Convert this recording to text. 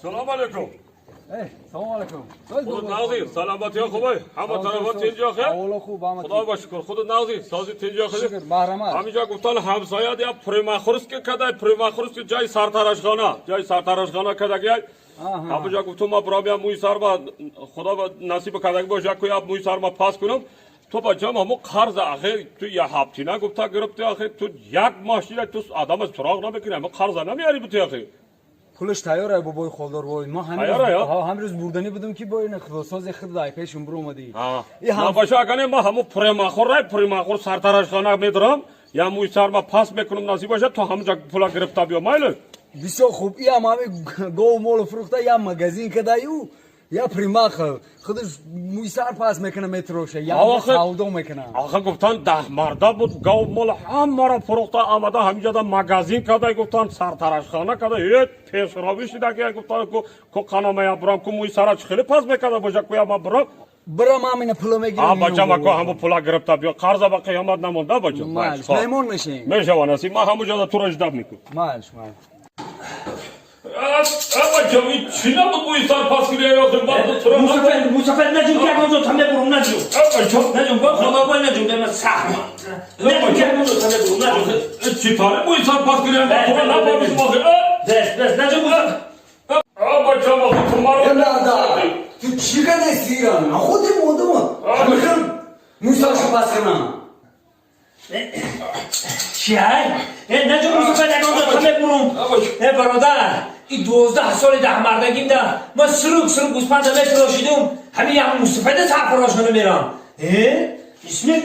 Салом алейкум. Салом алейкум. Худат нағзӣ, саломатӣ хубай, ҳама тарафа тинҷ охе? Аввало хуб, ҳама. Худо ба шукр, худат нағзӣ, сози тинҷ охе? Шукр, марҳамат. Ҳаминҷа гуфтан ҳамсояд я парикмахерский кадай, парикмахерский, ҷои сартарошхона, ҷои сартарошхона кадагиай. Ҳаминҷа гуфтум, ма бурам я мӯи сар ба худо ба насиб кадаги бош, яку я мӯи сар ма пас кунам. Ту бачам, ҳамо қарз ахе ту я ҳафтина гуфта гирифти, ахе ту як моҳ шида ту одама суроғ намекунӣ, ҳамо қарза намеяри бути ахе. Пулаш тайёр ай, бобои холдор вой. Ма ҳамин Тайёр ай, а? Ҳамин рӯз бурданӣ будам, ки бо ин худосози худ ай пешум буромадӣ. И ма баша, агане ма ҳамо парикмахер, парикмахер, сартарошхона медорам, я мӯи сар ма пас мекунам, насиб бошад, ту ҳамонҷа пула гирифта биё, майле? Бисёр хуб, и ҳам ҳами гов молу фурӯхта, я магазин кадаю, я парикмахер. Худаш мӯи сар пас мекуна, метроша, я савдо мекуна. Ахе, гуфтан 10 марда буд, гов мол ҳамаро фурӯхта омада, ҳаминҷода магазин када, гуфтан сартарошхона када, э пешравӣ шида ки гуфтан ку қанамая бурам, ку мӯи сара чӣ хеле пас мекарда боша, ку я ма бурам. Бирам, ҳамина пула мегирам. А бачам, аку ҳамо пула гирифта биё, қарза ба қиёмат намонда, бачам. Майлиш, меҳмон мешем. Мешава насиб, ман ҳамонҷода туро ждать мекунам. Майлиш, майлиш. Бачам, ин чӣ набуд, мӯи сар пас кунӣ, охи ман туро Мусафир, мусафир, наҷум, ки ягон ҷо та мебурум, наҷум. Бачам. Наҷум, бо худо бой, наҷум, бема сахт. Наҷум, ки ягон ҷо та мебурум, наҷум. Чӣ таре мӯи сар пас кунӣ, ман туро нафаҳмидам охи. Бес, бес, наҷум. Бачам, охи ту маро Марда, ту чӣ кадаи сиран? Худи модума. Ҳамихел мӯи сарша пас кунам. Чи ай? Э, наҷум, мусафир, ягон ҷо та мебурум. Э, бародар, и 12 соли даҳмардагим да ман сурук сурук гӯспанда метарошидум, ҳамин як мусафида сарфарош намерам. Э? Исмет.